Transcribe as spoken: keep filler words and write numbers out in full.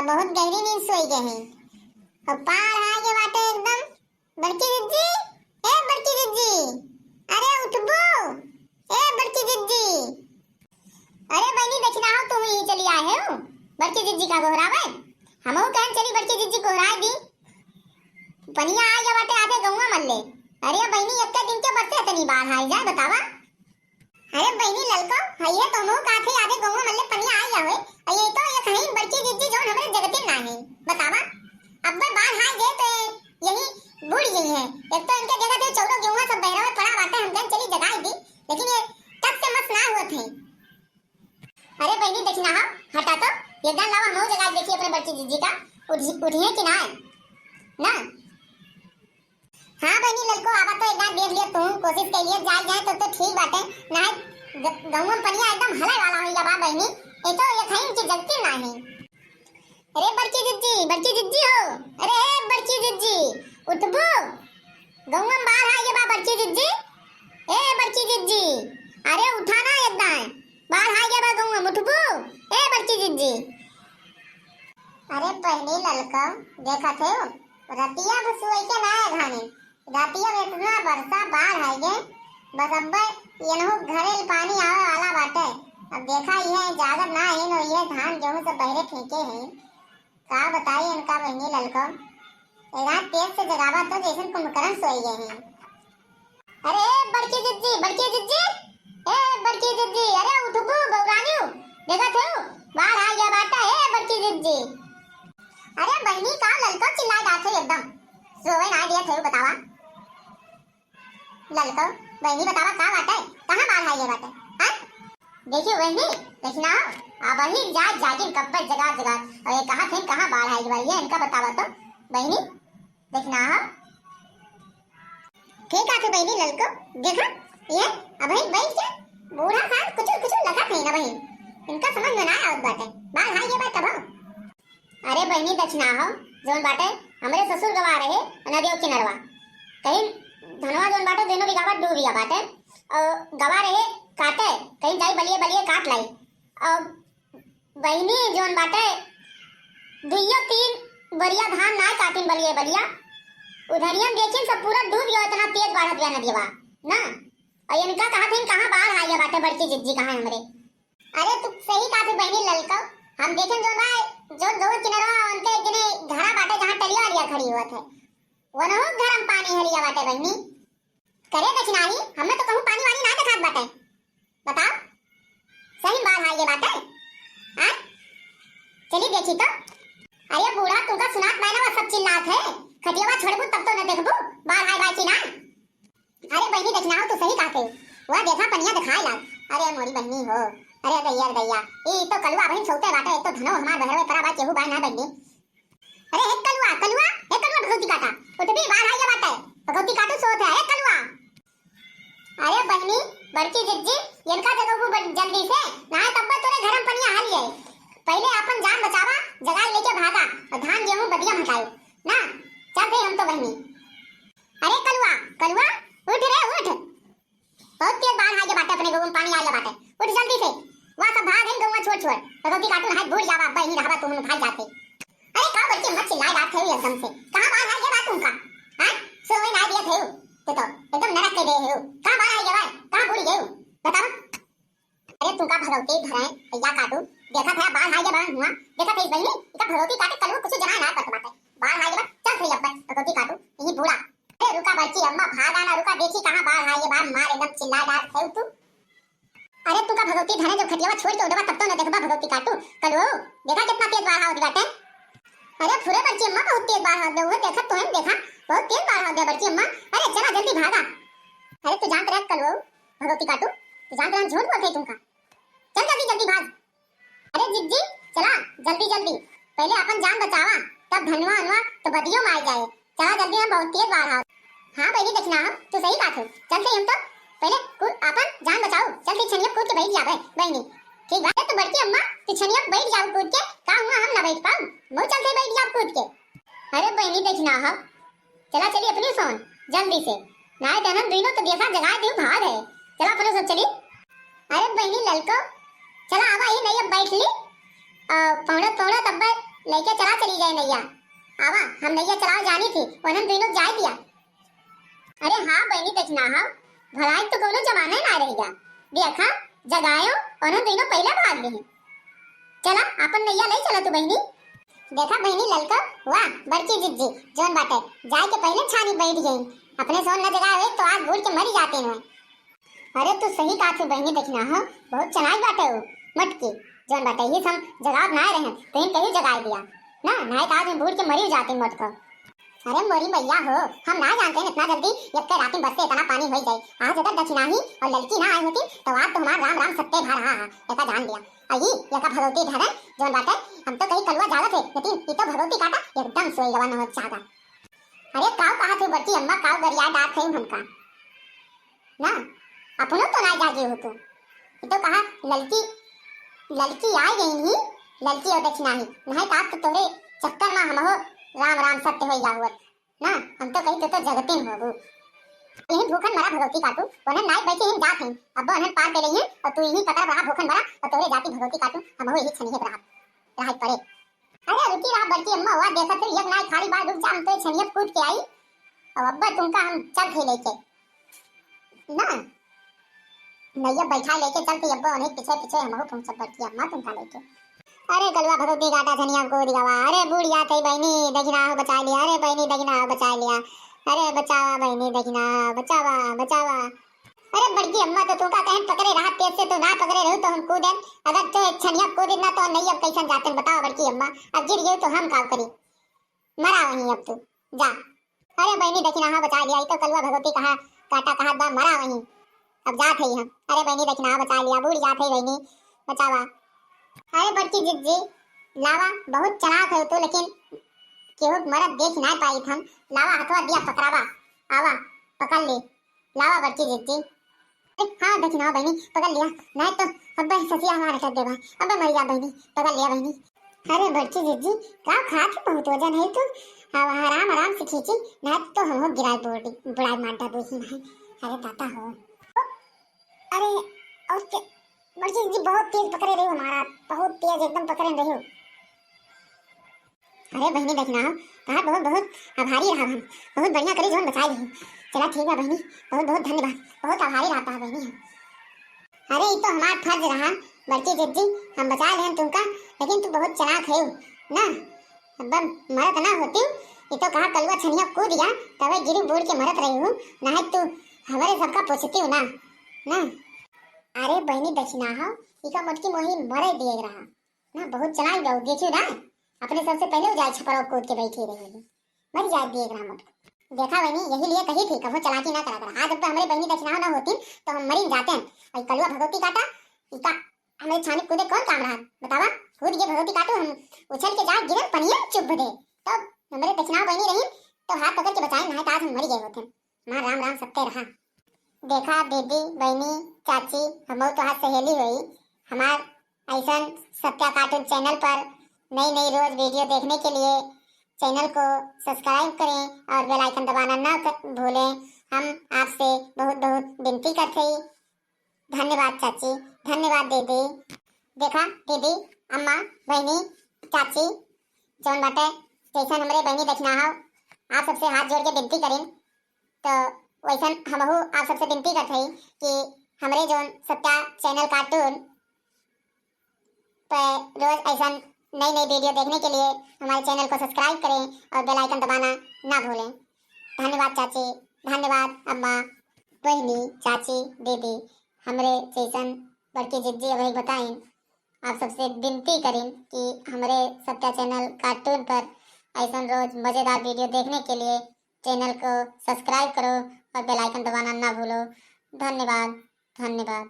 बहुत गहरी नींद सोई गए हैं। और बाढ़ आए गए बाटे एकदम। बड़की जिज्जी, ए बड़की जिज्जी, अरे उठबू, ए बड़की जिज्जी। अरे बहिनी, देखी ना हो, तू ही चली आए हो बड़की जिज्जी का गोहरावे। हमहू कहन चली बड़की जिज्जी गोहराए दी। पनिया आ गया बाटे आधे गौवा मल्ले। अरे बहिनी, एक दिन के बरसे इतनी बाढ़ आई जाए, बतावा। अरे बहिनी ललको, हइये तो हमहू का थे आधे गौवा मल्ले पनिया आई जावे। अये तो ये कहीं बड़की जिज्जी जौन हमरे जगते ना है, बतावा। अब बाढ़ आई गए तो यही बूड़ गई है। एक तो इनके देखा थे चौरो गेहूं सब बहरा में पड़ा बाटे, हम कहन चली जगाई दी, लेकिन ये टस से मस ना हुआ थे। अरे बहिनी, देखी ना हो, हटा तो, ये दान लावा, हम जगाई देखी अपने बड़की जिज्जी का, उठी, उठी है कि ना है? ना। हाँ बहिनी ललको, आवा तो एक बार देख लिया तू, कोशिश के लिए जाए जाए तो, तो ठीक बाटे, ना है ग-, गौवा में पनिया एकदम हले वाला हो गया बा बहिनी, ये तो ये कहीं की जगती ना है। अरे बड़की जिज्जी, बड़की जिज्जी हो, अरे ए बड़की जिज्जी, उठबू? गौवा में बाढ़ आ गया बा बड़की जिज्जी, ए बड़की जिज्जी, अरे उठा ना एकदम, बाढ़ आ गया बा गौवा में, उठबू? ए बड़की जिज्जी। अरे बहिनी ललको, देखा थे रतिया भसुआई के ना घाने, रातिया में इतना बरसा बाढ़ आइगे, बस अब्बे एनहु घरे पानी आवे वाला बाटे। अब देखा इहे जागत ना है, नो इहे धान गेहूं सब बहरे फेंके हैं। का बताई इनका बहिनी ललको, ए रात तेज से जगावा तो जैसन कुंभकर्ण सोई गए हैं। अरे ए बड़की जिज्जी, बड़की जिज्जी, ए बड़की जिज्जी, अरे उठबू बौरानियो, देखा थे बाढ़ आ गया बाटे, ए बड़की जिज्जी। अरे बहिनी का ललको चिल्ला जात है एकदम, सोवे ना दिया थे बतावा। ललको, बहिनी बतावा का बाटे, कहाँ बाढ़ आई है बाटे? हाँ? देखियो बहिनी, देखी ना हो, अब वही जाग जागिन कब्बे जगा जगा, और ये कहाँ थे, कहाँ बाढ़ आई बारी है, इनका बतावा तो बहिनी, देखी ना हो। ठीक आथे बहिनी ललको, देखा, ये अबही बैठ के बूढ़ा साथ कुचुर कुचुर लखत है ना बहिन, इनका समझ में ना आवत बाटे, बाढ़ आई है बाटे तब। अरे बहिनी दक्षिणा हो, जौन बाटे हमरे ससुर गवा रहे नदियों किनरवा, कहीं धनवा जौन बाटे दोनों बीघा बा डूब गया बाटे, और गवा रहे काटे, कहीं जाई बलिए बलिए काट लाई। और बहिनी जौन बाटे दुइयो तीन बरिया धान ना काटिन बलिए बलिया, उधरियन देखिन सब पूरा डूब गया, इतना तेज बाढ़त गया नदिया ना। और इनका कहा थे कहाँ बाढ़ आ गया बाटे बड़की जिज्जी कहाँ हमरे। अरे तू सही कहा तू बहिनी ललको, हम देखें जो ना, जो दो किनारा उनके एक जने घरा बाटे जहाँ टलिया वालिया खड़ी हुआ थे, वनहु घर में पानी हलिया बाटे बहिनी। करे दक्षिणाही, हमें तो कहूँ पानी वानी ना देखात बाटे। बताओ, सही में बाढ़ आइए बाटे? हाँ, चली देखी तो। अरे बूढ़ा, तुमका सुनात बाय ना, वह सब चिल्लात है। खटियावा छोड़बू तब तो न देखबू, बाढ़ आए बाय कि ना। अरे बहिनी, दक्षिणाओ तू सही कहते। वह देखा पनिया दिखाए लाग। अरे मोरी बहिनी हो। अरे दैया रे दैया। ई तो कलुआ बहिन सौते बाटे, एक तो धनो हमार बहरवे परा बा, केहू बाय ना बहिनी। अरे हे कलुआ, कलुआ, हे कलुआ भगवती काटा। उठ भी बाढ़ आइया बाटे। भगवती काटू सोत है, हे कलुआ। अरे बहिनी, बड़की जिज्जी, इनका जगह को बड़-, जल्दी से, ना है तब तोरे घर में पनिया हाल जाए। पहले अपन जान बचावा, जगाई लेके भागा, और धान गेहूं बदिया हटाओ। ना, चल गई हम तो बहिनी। अरे कलुआ, कलुआ, उठ रे, उठ। बहुत तेज बाढ़ आइया बाटे, अपने गाँव में पानी आइया बाटे। उठ जल्दी से। वह सब भाग गई गाँव छोड़ छोड़। भगवती काटू हाथ बूढ़ जावा, बहिनी रहबा तुम भाग जाते। अरे का बच्चे मत चिल्लाए बात है एकदम से। कहाँ बाढ़ आइया बात तुमका? हाँ? सुनवाई ना दिया थे। तो, तो एकदम नरक के गए हो। कहाँ बाढ़ आइया बात? कहाँ बूढ़ गए हो? बताओ। अरे तुमका भगवती धरे, भैया काटू। देखा था बाढ़ आइया बाढ़ हुआ। देखा था इस बहिनी, इका भगवती काटे कलुआ कुछ जनाए ना पड़त बाटे। बाढ़ आइया बाढ़, चल थे अब भगवती काटू। यही बूढ़ा। अरे रुका बच्ची अम्मा, भागा ना, रुका, देखी कहाँ बाढ़ आइया बाढ़, मार एकदम चिल्ला डाल थे तू। अरे तू का भगवती धरे जब खटियावा छोड़ के उठबा तब तो न देखबा भगवती काटू। कलुओ, देखा कितना तेज बाढ़ आवत बाटे। अरे फुरे बड़की अम्मा, बहुत तेज बाढ़ आवत बा, उहे देखत तो है, देखा, बहुत तेज बाढ़ आवत बा बड़की अम्मा। अरे चला जल्दी भागा। अरे तू जानत रहे कलुओ, भगवती काटू, तू जानत रहे हम झूठ बोलते तुमका। चल जल्दी जल्दी भाग। अरे जिज्जी, चला जल्दी जल्दी, पहले अपन जान बचावा, तब धनवा अनवा तो बदियो में आ जाए। चला जल्दी, हम बहुत तेज बाढ़ आवत। हाँ बहिनी दक्षिणा हो, तू सही बात हो। चलते हम तो पहले कूद, अपन जान बचाओ। चलते छनिया कूद के बैठ जावे बहिनी। ठीक बात है, तू बड़की अम्मा, तू छनिया बैठ जाओ कूद के, का हुआ हम ना बैठ पाऊ? मऊ चलते बैठ जाओ कूद के। अरे बहिनी दक्षिणा हो, चला चली अपनी सोन जल्दी से, नाय तो हम दोनों तो देखा जगाए दे भाग है। चला अपने सोन चली। अरे बहिनी ललको, चला आवा ही नहीं अब बैठ ली। आ, पौड़त पौड़त अब लइके चला चली जाए नैया। आवा, हम नैया चलावे जानी थी, उन्हन दुइनो जाए दिया। अरे हाँ बहिनी, देखना हा, भलाई तो कौनो जमाना ही ना रह गया। देखा, जगायो, उन्हन दुइनो पहले भाग गए। चला, अपन नैया ले चला तू बहिनी। देखा बहिनी ललका, वाह, बड़की जिज्जी, जौन बाटे, जाए के पहले छानी बैठ गई। अपने सोन न जगाए होइत तो आज बूड़ के मरी जाते हैं। अरे तू सही कहा थी बहिनी, देखना हो, बहुत चलाक बाटे हो। मटकी, जौन बाटे, ये हम जगावत ना रहे, तो इन कहीं जगाए दिया। ना, ना तो आज हम बूड़ के मरी जाते मटको। अरे मोरी मैया हो, हम ना जानते हैं इतना जल्दी एक रात में बरसे इतना पानी हो जाए। आज अगर दक्षिणाही और ललकी ना आए होती, तो आज तो हमारा राम राम सत्य भा रहा है, ऐसा जान लिया। और ये, ये का भगवती घर है, जौन बाटे, हम तो कहीं कलुआ जागत है, लेकिन ये तो भगवती काटा एकदम सोई गवा न हो जागा। अरे काऊ कहा थे बड़की अम्मा, काऊ गरिया डांट है हमका ना, अपनो तो ना जागे हो तू। ये तो कहा ललकी, ललकी आ गई ही, ललकी और दक्षिणाही, नहीं तो आप तो तोरे चक्कर में हम हो राम राम सत्य हो गया हुआ ना। हम तो कहीं तो, तो जगते में होबू। यही भूखन मरा भगवती काटू, उन्हन नाई बैठे हम जात हैं, अब उन्हन पार पे लेइहैं और तू यही पकड़ रहा भूखन मरा और तोरे जाति भगवती काटू, हम हो यही छनिए रहा, रहा पड़े। अरे रुकी रहा बड़की अम्मा, हुआ देखा फिर एक नाई खाली बार रुक जा, हम तो छनिए कूद के आई। अब अब्बा तुमका हम चल थे लेके ना, नैया बैठा लेके चल थे अब्बा, उन्हें पीछे पीछे हम हो पहुंचब बड़की अम्मा तुमका लेके। अरे कलुआ भगवती काटा छनिया कूद गवा, अरे बूढ़ जात है बहिनी दक्षिणा हो बचा लिया, अरे बहिनी दक्षिणा हो बचा लिया, अरे बचावा बहिनी दक्षिणा, बचावा, बचावा। अरे बड़की अम्मा तो तुमका कहन पकड़े रहा, पेट से तो ना पकड़े रहू तो हम कूदन, अगर तो छनिया कूदे ना तो नैया कैसन जाते बताओ बड़की अम्मा, अब गिर गई तो हम का करी, मरा वहीं अब तू, जा। अरे बहिनी दक्षिणा हो बचा लिया, ई तो कलुआ भगवती कहा, काटा कहा बा मरा वहीं। अब जात है हम। अरे बहिनी दक्षिणा हो बचा लिया, बूढ़ जात है बहिनी, बचावा। अरे बड़की जिज्जी, लावा, बहुत चलाक है तू, लेकिन केहू मरद देख ना पाई हम। लावा हथवा दिया पकड़ावा, आवा, पकड़ ले, लावा बड़की जिज्जी। अरे हाँ दक्षिणा हो बहिनी, पकड़ लिया, नहीं तो अब्बे ससिया हमारा कर देवा, अब्बे मर जा बहिनी, पकड़ लिया बहिनी। अरे बड़की जिज्जी, का खात है, बहुत वजन है तू। अब आराम आराम से खींची, ना तो हम हो गिराई बोल दी, बुढ़ाई मार डाबू ही नहीं। अरे दाता हो। अरे और के, बड़की जिज्जी बहुत तेज पकड़े रही हो हमारा, बहुत तेज एकदम पकड़े रही हो। अरे बहिनी दक्षिणा हो, तहार बहुत बहुत आभारी रहा हम, बहुत बढ़िया करी जौन बचाई रही। चला ठीक बा बहिनी, बहुत बहुत धन्यवाद, बहुत आभारी रहा तहार बहिनी हम। अरे, ई तो हमार फर्ज रहा, बड़की जिज्जी, हम बचा लेहन तुमका, लेकिन तू बहुत चालाक है ना। अब मरत ना होती, ई तो कहा कलुआ छनिया कूद गया, तबे गिरी बूढ़ के मरत रही हूँ, ना है तू हमारे सबका पूछती हूँ ना, ना। अरे बहिनी दक्षिणा हो, ई का मोटकी मोही मरे दिए रहा ना, बहुत चालाक बा, देखियो ना, अपने सबसे पहले उ जाए छपरा कूद के बैठी रही है। मर जाए दिए एकरा मत। देखा बहिनी, यही लिए कही थी, कभो चालाकी ना करा करा। आज अब तो हमरे बहिनी दक्षिणा ना होती, तो हम मरी जाते हैं। और कलुआ भगवती काटा, इका हमरे छानी कूदे कौन काम रहा? बतावा, कूद गए भगवती काटू, हम उछल के जाए गिरन पनिया में चुभ दे। तब हमरे दक्षिणा बहिनी रही, तो हाथ पकड़ के बचाए, नहीं तो आज हम मरी गए होते। हमार राम राम सत्य रहा। देखा दीदी, बहिनी, चाची, हमहू तोहार सहेली होई। हमार ऐसन सत्या cartoon channel पर नई नई रोज video देखने के लिए channel को subscribe करें और bell icon दबाना ना क-, भूलें। हम आपसे बहुत बहुत विनती करते ही। धन्यवाद चाची, धन्यवाद दीदी। देखा दीदी, अम्मा, बहिनी, चाची, जौन बाटे, जैसन हमरे बहिनी दक्षिणा हो, आप सबसे हाथ जोड़ के विनती करें, तो वैसन हमहू आप सबसे विनती करते हैं कि हमरे जौन सत्या channel cartoon पे रोज ऐसन नई नई video देखने के लिए हमारे channel को subscribe करें और bell icon दबाना ना भूलें। धन्यवाद चाची, धन्यवाद अम्मा, बहिनी, चाची, दीदी, हमरे जैसन बड़की जिज्जी अभी बताइन। आप सबसे विनती करिन कि हमरे सत्या channel cartoon पर ऐसन रोज मजेदार video देखने के लिए channel को subscribe करो और bell icon दबाना ना भूलो। धन्यवाद, धन्यवाद।